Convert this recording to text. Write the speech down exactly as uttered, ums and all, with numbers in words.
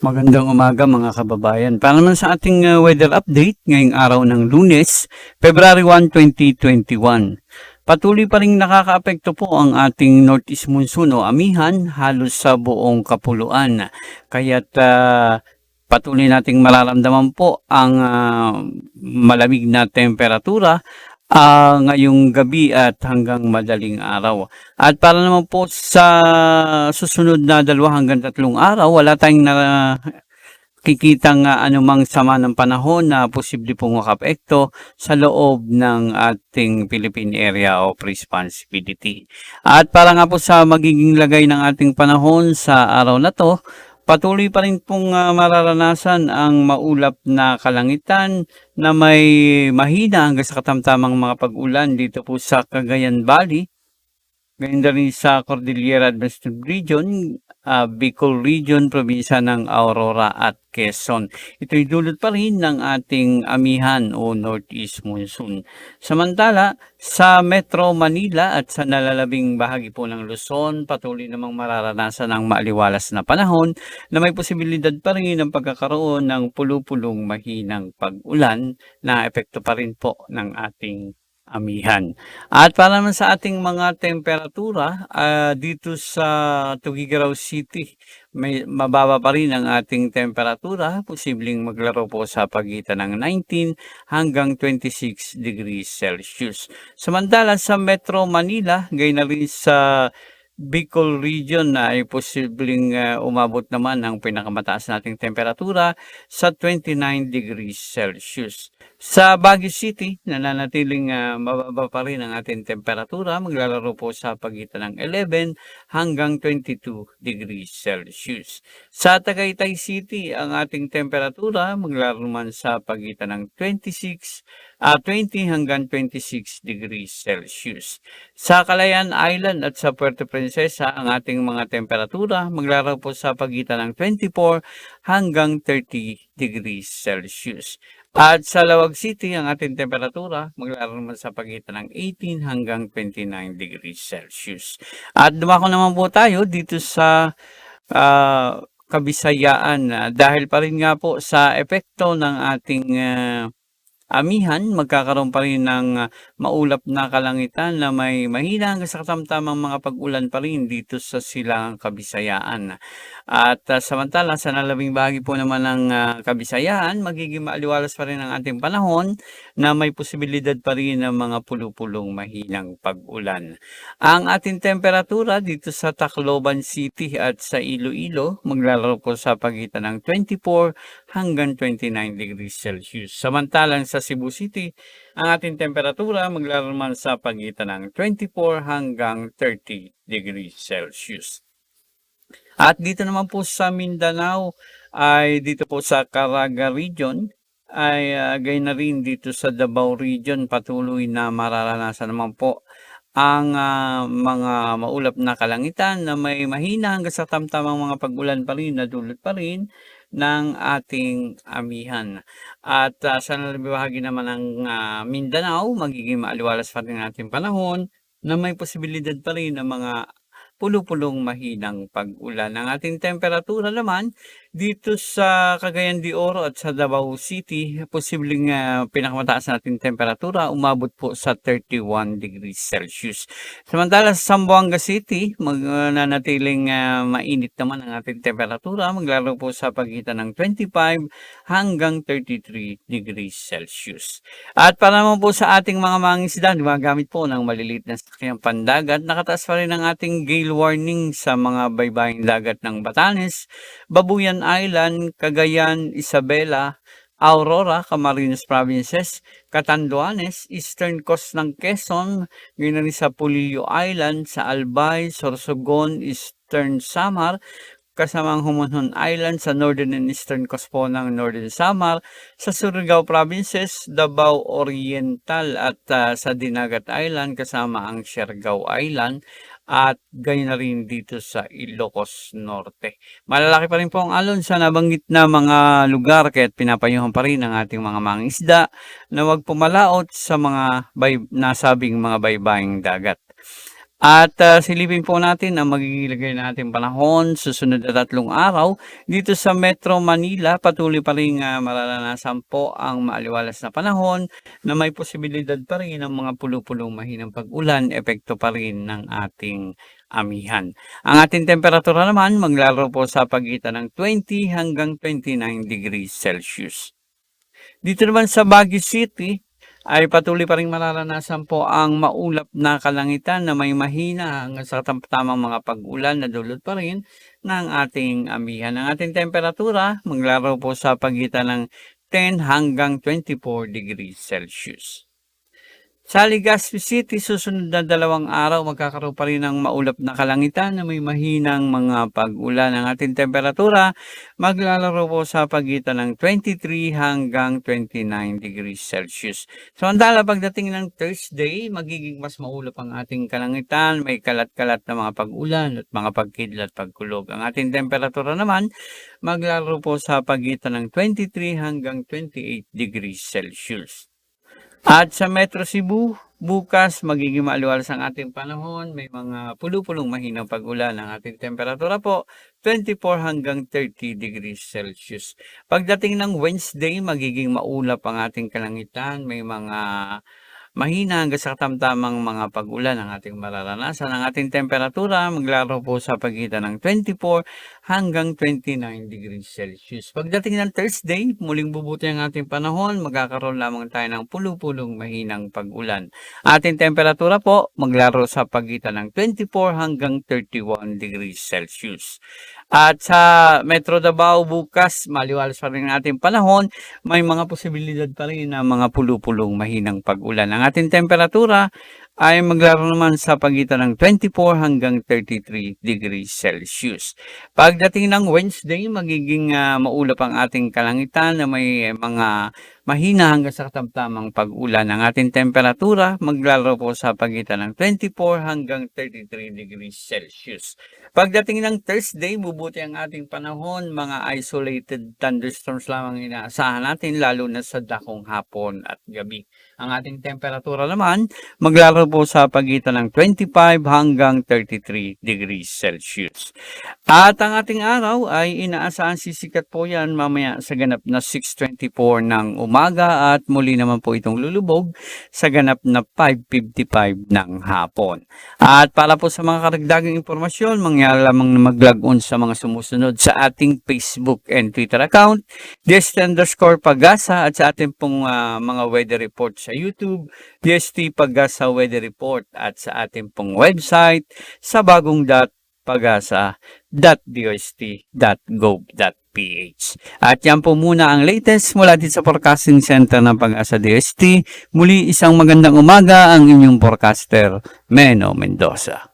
Magandang umaga, mga kababayan. Para naman sa ating, ah, weather update ngayong araw ng Lunes, February one, twenty twenty-one. Patuloy pa ring nakakaapekto po ang ating northeast monsoon o amihan halos sa buong kapuluan. Kaya't, ah, patuloy nating mararamdaman po ang, ah, malamig na temperatura, ah, ngayong gabi at hanggang madaling araw. At para naman po sa susunod na dalawa hanggang tatlong araw, wala tayong nakikitang, ah, anumang sama ng panahon na posible pong makaapekto sa loob ng ating Philippine Area of Responsibility. At para nga po sa magiging lagay ng ating panahon sa araw na 'to, patuloy pa rin pong, ah, mararanasan ang maulap na kalangitan na may mahina hanggang sa katamtamang mga pag-ulan dito po sa Cagayan Valley, gayon na rin sa Cordillera Administrative Region, ah, Bicol Region, probinsya ng Aurora at Quezon. Ito'y dulot pa rin ng ating amihan o northeast monsoon. Samantala, sa Metro Manila at sa nalalabing bahagi po ng Luzon, patuloy namang mararanasan ang maaliwalas na panahon na may posibilidad pa rin ng pagkakaroon ng pulu-pulong mahinang pag-ulan na epekto pa rin po ng ating amihan. At para naman sa ating mga temperatura, ah, dito sa Tuguegarao City, may mababa pa rin ang ating temperatura, posibleng maglaro po sa pagitan ng nineteen hanggang twenty-six degrees Celsius. Samantala sa Metro Manila, gayon na rin sa Bicol Region na ay posibleng, ah, umabot naman ang pinakamataas nating temperatura sa twenty-nine degrees Celsius. Sa Baguio City, nananatiling, ah, mababa pa rin ang ating temperatura, maglalaro po sa pagitan ng eleven hanggang twenty-two degrees Celsius. Sa Tagaytay City, ang ating temperatura maglalaro man sa pagitan ng twenty-six, ah, twenty hanggang twenty-six degrees Celsius. Sa Calayan Island at sa Puerto Princesa, ang ating mga temperatura maglalaro po sa pagitan ng twenty-four hanggang thirty degrees Celsius. At sa Laoag City, ang ating temperatura maglalaro naman sa pagitan ng eighteen hanggang twenty-nine degrees Celsius. At dumako naman po tayo dito sa, ah, Kabisayaan, ah, dahil pa rin nga po sa epekto ng ating, ah, amihan, magkakaroon pa rin ng, ah, maulap na kalangitan na may mahina hanggang sa katamtamang mga pag-ulan pa rin dito sa Silangang Kabisayaan. At, ah, samantala sa nalabing bahagi po naman ng, ah, Kabisayaan, magiging maaliwalas pa rin ang ating panahon na may posibilidad pa rin ng mga pulu-pulong mahinang pag-ulan. Ang ating temperatura dito sa Tacloban City at sa Iloilo, maglalaro po sa pagitan ng twenty-four hanggang twenty-nine degrees Celsius. Samantalang sa Cebu City, ang ating temperatura maglalaro naman sa pagitan ng twenty-four hanggang thirty degrees Celsius. At dito naman po sa Mindanao, ay dito po sa Caraga Region, ay, ah, gayon na rin dito sa Davao Region, patuloy na mararanasan naman po ang, ah, mga maulap na kalangitan na may mahina hanggang sa tamtamang mga pag-ulan pa rin na dulot pa rin ng ating amihan. At, ah, sa nalabing bahagi naman ng, ah, Mindanao, magiging maaliwalas pa rin ang ating panahon na may posibilidad pa rin ng mga pulu-pulong mahinang pag-ulan. Ang ating temperatura naman dito sa Cagayan de Oro at sa Davao City, posibleng, ah, pinakamataas nating temperatura umabot po sa thirty-one degrees Celsius. Samantala sa Zamboanga City, mag-, ah, nanatiling, ah, mainit naman ang ating temperatura, maglalaro po sa pagitan ng twenty-five hanggang thirty-three degrees Celsius. At para naman po sa ating mga mangingisda, gumagamit po ng maliliit na sasakyang pandagat, nakataas pa rin ang ating gale warning sa mga baybaying dagat ng Batanes, Babuyan Island, Cagayan, Isabela, Aurora, Camarines Provinces, Catanduanes, Eastern Coast ng Quezon, gayon na rin sa Polillo Island, sa Albay, Sorsogon, Eastern Samar, kasama ang Homonhon Island sa Northern and Eastern Coast po ng Northern Samar, sa Surigao Provinces, Davao Oriental at, ah, sa Dinagat Island kasama ang Siargao Island at gayon na rin dito sa Ilocos Norte. Malalaki pa rin po ang alon sa nabanggit na mga lugar kaya't pinapayuhan pa rin ang ating mga mangingisda na huwag pumalaot sa mga bay-, nasabing mga baybaying dagat. At, ah, silipin po natin ang magiging lagay ng ating panahon susunod na tatlong araw. Dito sa Metro Manila, patuloy pa rin, ah, mararanasan po ang maaliwalas na panahon na may posibilidad pa rin ng mga pulo-pulong mahinang pag-ulan, epekto pa rin ng ating amihan. Ang ating temperatura naman maglalaro po sa pagitan ng twenty hanggang twenty-nine degrees Celsius. Dito naman sa Baguio City ay patuloy pa ring mararanasan po ang maulap na kalangitan na may mahina hanggang sa tamang mga pag-ulan na dulot pa rin ng ating amihan. Ang ating temperatura maglalaro po sa pagitan ng ten hanggang twenty-four degrees Celsius. Sa Legazpi City, susunod na dalawang araw, magkakaroon pa rin ng maulap na kalangitan na may mahinang mga pag-ulan. Ang ating temperatura maglalaro po sa pagitan ng twenty-three hanggang twenty-nine degrees Celsius. Samantala, pagdating ng Thursday, magiging mas maulap ang ating kalangitan. May kalat-kalat na mga pag-ulan at mga pagkidlat pagkulog. Ang ating temperatura naman maglalaro po sa pagitan ng twenty-three hanggang twenty-eight degrees Celsius. At sa Metro Cebu, bukas magiging maaliwalas ang ating panahon. May mga pulo-pulong mahinang pag-ulan. Ang ating temperatura po, twenty-four hanggang thirty degrees Celsius. Pagdating ng Wednesday, magiging maulap ang ating kalangitan. May mga mahina hanggang sa katamtamang mga pag-ulan ang ating mararanasan. Ang ating temperatura maglalaro po sa pagitan ng twenty-four hanggang twenty-nine degrees Celsius. Pagdating ng Thursday, muling bubuti ang ating panahon. Magkakaroon lamang tayo ng pulo-pulong mahinang pag-ulan. Ating temperatura po, maglalaro sa pagitan ng twenty-four hanggang thirty-one degrees Celsius. At sa Metro Davao bukas, maaliwalas pa rin ang ating panahon. May mga posibilidad pa rin na mga pulo-pulong mahinang pag-ulan. Ang ating temperatura ay maglalaro naman sa pagitan ng twenty-four hanggang thirty-three degrees Celsius. Pagdating ng Wednesday, magiging, ah, maulap ang ating kalangitan na may mga mahina hanggang sa katamtamang pag-ulan. Ang ating temperatura maglalaro po sa pagitan ng twenty-four hanggang thirty-three degrees Celsius. Pagdating ng Thursday, bubuti ang ating panahon. Mga isolated thunderstorms lamang inaasahan natin, lalo na sa dakong hapon at gabi. Ang ating temperatura naman maglalaro po sa pagitan ng twenty-five hanggang thirty-three degrees Celsius. At ang ating araw ay inaasahang sisikat po yan mamaya sa ganap na six twenty-four ng umaga at muli naman po itong lulubog sa ganap na five fifty-five ng hapon. At para po sa mga karagdagang impormasyon, mangyari lamang na mag-log on sa mga sumusunod sa ating Facebook and Twitter account, D S T underscore Pagasa, at sa ating pong, ah, mga weather report sa YouTube, D S T Pagasa Weather Report, at sa ating pong website, sabagong dot pagasa dot D O S T dot gov dot P H. At yan po muna ang latest mula dito sa Forecasting Center ng Pagasa D O S T. Muli, isang magandang umaga, ang inyong forecaster, Meno Mendoza.